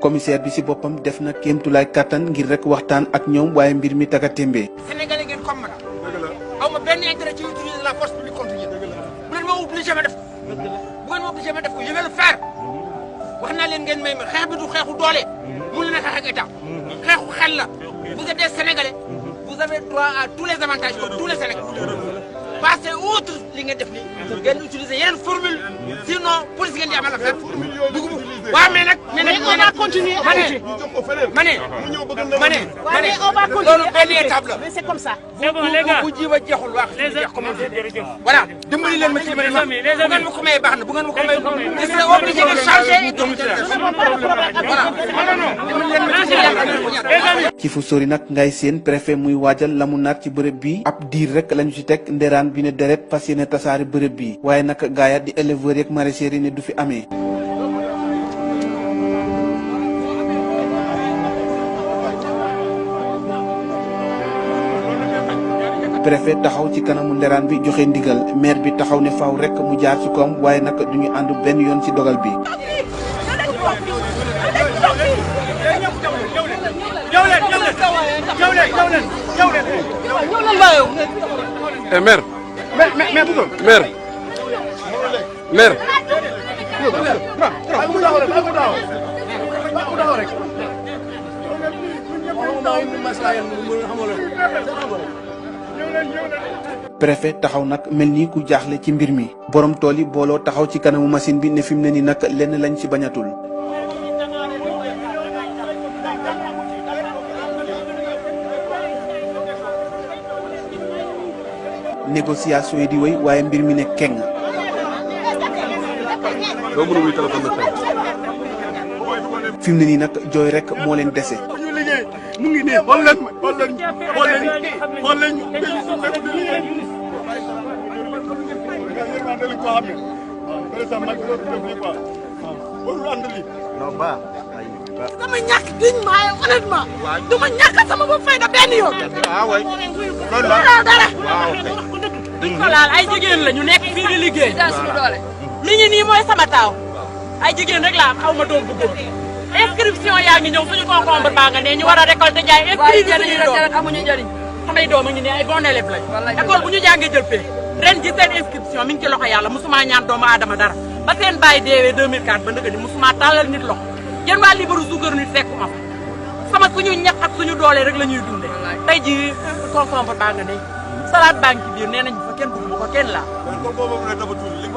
commissaire bi ci boppam def na kéemtulaay kattan ngir rek waxtaan ak ñoom waaye mbir mi taga témbe. Sénégalais ngeen comme man. aw ma benn intérêt ci utiliser la force publique contre yéen. bu leen ma obligé ma def ko. bu ngeen ma obligé ma def ko je vais le faire. wax naa leen ngeen may ma xeex bi du xeexu doole. mu leen a xeex ak état. xeexu xel la. vous êtes des Sénégalais. vous avez droit à tous les avantages comme tous les Sénégalais. passez outre li ngeen def nii. ngeen utiliser yeneen formule. sinon police ngeen di amal affaire. dugub waaw mais nag. on va continuer. ma ne on va continuer. loolu benn étape la. mais c'est comme ça. C'est bon, les gars. bu jiw a jeexul wax voilà dimbali leen ma ci li ma leen wax bu ngeen ma ko mayee baax na bu ngeen ma ko mayee je serai obligé de changer et donc voilà dimbali leen ma ci yàlla ci fu sori nag ngay seen préfet muy waajal la mu naat ci bërëb bi ab diir rek lañu ci teg nderaan bi ne deret fas yéene tasaari bërëb bi waaye nag gaayat di éleveurs yeeg maraîchers yi ne du fi amee. préfet taxaw ci kanamu nderaan bi joxe ndigal maire bi taxaw ne faaw rek mu jaar ci koom waaye nag duñu ànd benn yoon ci dogal bi. maire. préfet taxaw nag mel ni ku jaaxle ci mbir mi borom tool yi booloo taxaw ci kanamu machine bi ne fi mu ne nii nag lenn lañ ci bañatul. négociation yi di wéy waaye mbir mi ne keng. fi mu ne nii nag jooy rek moo leen dese. mu ngi nii xool leen xool leen dama ñàkk dignement honnêtement. du ma ñàkk sama bopp fayda benn yoon. loolu la dara. duñ ko laal ay jigéen la ñu nekk fii di liggéey. li ñu nii mooy sama taaw ay jigéen rek la am xaw ma doom bu góor. inscription yaa ngi ñëw suñu concombre baa nga ne ñu war a récolter jaay inscrire suñuy doom amuñu njëriñ samay doom a ngi ne ay bon élève lañ école bu ñu jàngee jël pee ren ji seen inscription mi ngi ci loxo yàlla musuma ñaan doomu aadama dara ba seen bàyyi deewee 2004 ba ndëgg ni musuma tàllal nit loxo jën waa libaru suukar nit fekkuma fa sama suñu ñax ak suñu doole rek la ñuy dundee tey ji concombre baa nga ne salade baa ngi ci biir nee nañ fa kenn dugg ko kenn laa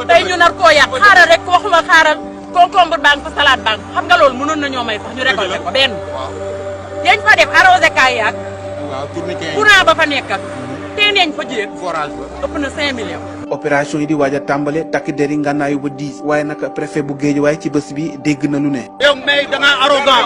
tey ñu nar koo yàq xaaral rek waxuma xaaral concombre baa ngi fa salade baa ngi xam nga loolu mënoon na ñoo may sax ñu récolté ko benn yañ fa def arrosé kaay yaag courant ba fa nekk ak teen yañ fa jéeg forage ba ëpp na 5 millions. opération yi di waaj a tàmbale takk der yi ngànnaayu ba 10 waaye nag préfet bu Guédiawaye ci bés bi dégg na lu ne. yow mais da ngaa arrogant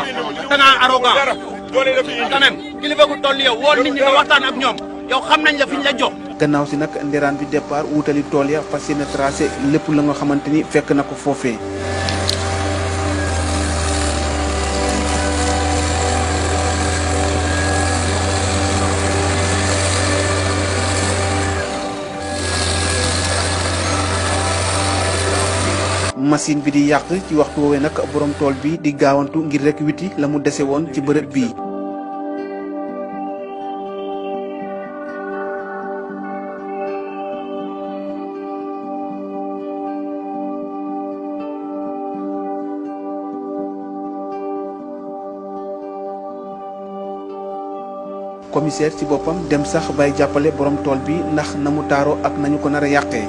quand même kilifa gu toll yow wool nit ñi nga waxtaan ak ñoom yow xam nañ la fi ñu la jox. gannaaw si nag nderaan bi départ wutali tool ya fas yéene tracé lépp la nga xamante ni fekk na ko foofee. machine bi di yàq ci waxtu woowee nag borom tool bi di gaawantu ngir rek witi la mu dese woon ci bërëb bii. commissaire ci boppam dem sax bay jàppale borom tool bi ndax na mu taaroo ak nañu ko nar a yàqee.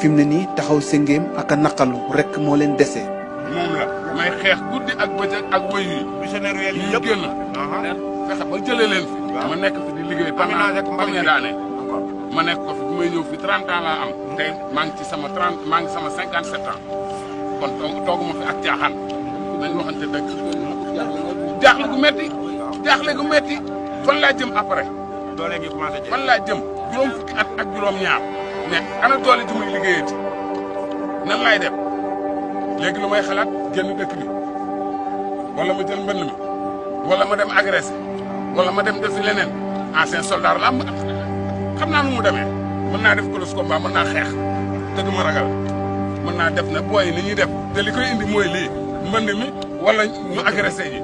fi mu ne nii taxaw sëngéem ak a naqalu rek moo leen dese. moom la may xeex guddi ak bëccëg ak wëy yi missionnaire yi yëpp génn fexe ba jëlee leen fi ma nekk fi di liggéey première année ma nekk ko fi bi may ñëw fi 30 ans laa am tey maa ngi ci sama 30 maa ngi sama 57 ans kon tooguma fi ak caaxaan nañ waxante dëgg jaaxle gu metti fan laa jëm après fan laa jëm juróom fukki at ak juróom ñaar mais ana doole ji muy liggéeyati nan laay def léegi lu may xalaat génn dëkk bi wala ma jël mbënn mi wala ma dem agressé wala ma dem defi leneen ancien soldat la xam naa nu mu demee mën naa def close combat mën naa xeex te du ma ragal mën naa def na booy ni ñuy def te li koy indi mooy lii mbënd mi wala ñu agressé yi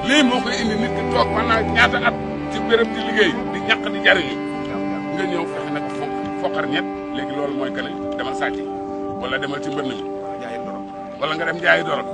lii moo koy indi nit ki toog mën naa ñaata at ci béréb di liggéey di ñàq di jariñu nga ñëw fexe nag foqar ñett léegi loolu mooy que ne demal sàcc wala demal ci mbënd mi wala nga dem jaayi dorog